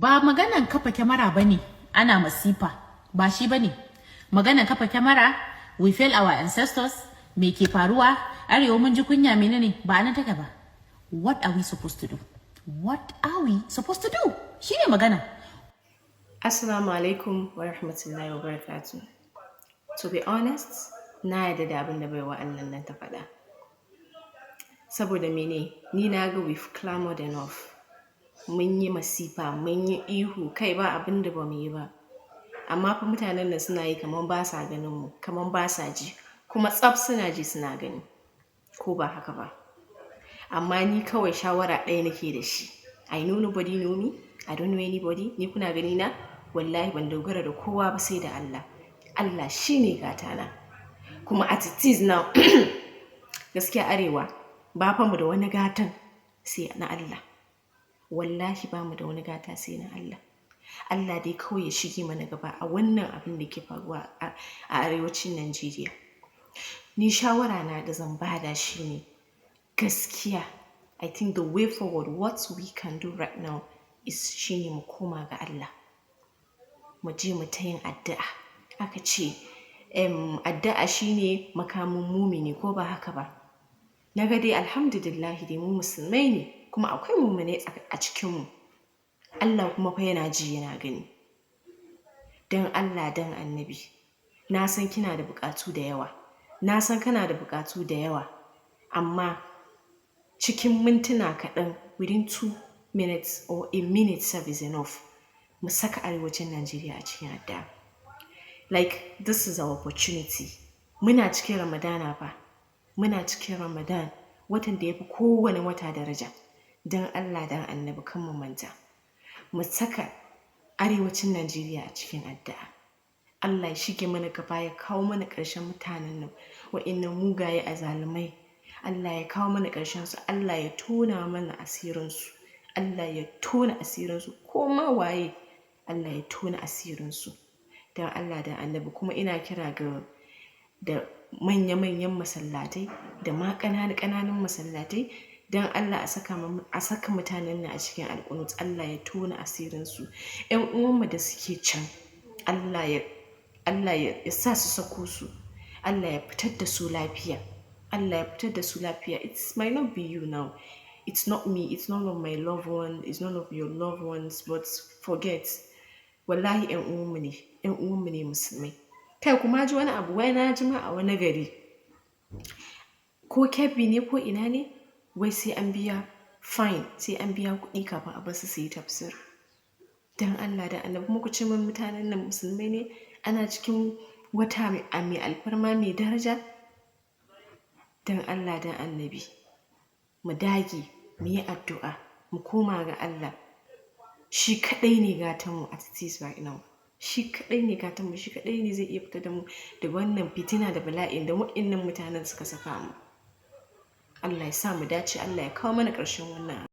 Ba maganan kafa kyamara ba ne ana masifa, ba shi ba ne. Maganan kafa kyamara, we fail our ancestors, me ke faruwa, Arewa mun ji kunya, menene, ba nan take ba. What are we supposed to do? What are we supposed to do? Shi ne magana. Assalamu alaikum wa rahmatullahi wa barakatuh. To be honest, na yarda da abin da baiwa Allah nan ta faɗa. Saboda mene? Ni na ga we've clamored enough. Mun yi masifa, mun yi ihu, kai, ba abin da ba mu yi ba. Amma fa mutanen nan suna yi kamar ba sa ganin mu, kamar ba sa ji, kuma tsaf suna ji suna gani. Ko ba haka ba? Amma ni kawai shawara ɗaya nake da shi. I know nobody know me, I don't know anybody. Ni kuna gani na, wallahi ban dogara da kowa ba sai da Allah. Allah shi ne gatana. Kuma as it is now, gaskiya Arewa ba fa mu da wani gatan sai na Allah. Wallahi ba mu da wani gata sai na Allah. Allah dai kawai ya shige mana gaba a wannan abin da ke faruwa a arewacin Najeriya. Ni shawara na da zan bada shi ne, gaskiya, I think the way forward, what we can do right now is, shine mu koma ga Allah. Mu je mu ta yin addu'a. Aka ce addu'a shine makamin mumini, ko ba haka ba? Na ga dai alhamdulillahi dai mu musulmai ne, kuma akwai muminai a cikinmu. Allah kuma fa yana ji yana gani. Don Allah don Annabi, na san kina da buƙatu da yawa. Na san kana da buƙatu da yawa. Amma cikin mintuna kaɗan, within 2 minutes or a minute sef is enough, mu saka arewacin Najeriya a cikin addu'a. Like, this is our opportunity. Muna cikin Ramadana fa. Muna cikin Ramadan, watan da ya fi kowane wata daraja. Don Allah don Annabi, kan mu manta. Mu saka arewacin Najeriya a cikin addu'a. Allah ya shige mana gaba, ya kawo mana ƙarshen mutanen nan, wa'innan mugaye azzalumai. Allah ya kawo mana ƙarshen su, Allah ya tona mana asirinsu. Allah ya tona asirinsu, ko ma waye, Allah ya tona asirinsu. Don Allah don Annabi, kuma ina kira ga da manya-manyan masallatai da ma ƙananu-ƙananun masallatai, don Allah a saka mutanen nan a cikin alƙunut, Allah ya tona asirinsu. 'Yan uwanmu da suke can, Allah ya sa su sako su. Allah ya fitar da su lafiya. Allah ya fitar da su lafiya. It might not be you now. It's not me, it's none of my loved one, it's none of your loved ones, but forget. Wallahi 'yan uwanmu ne, 'yan uwanmu ne musulmai. Kai, kuma ji wani abu, wai na ji ma a wani gari, ko Kebbi ne ko ina ne, wai sai an biya fine, sai an biya kuɗi kafin a barsu su yi tafsir. Don Allah don Annabi, kuma ku ce min mutanen nan musulmai ne, ana cikin wata mai alfarma, mai daraja. Don Allah don Annabi, mu dage, mu yi addu'a, mu koma ga Allah. Shi kaɗai ne gatanmu as it is right now. Shi kaɗai ne gatanmu, shi kaɗai ne zai iya fitar da mu daga wannan fitina da bala'in da waɗannan mutanen suka saka mu. Allah ya sa mu dace, Allah ya kawo mana ƙarshen wannan.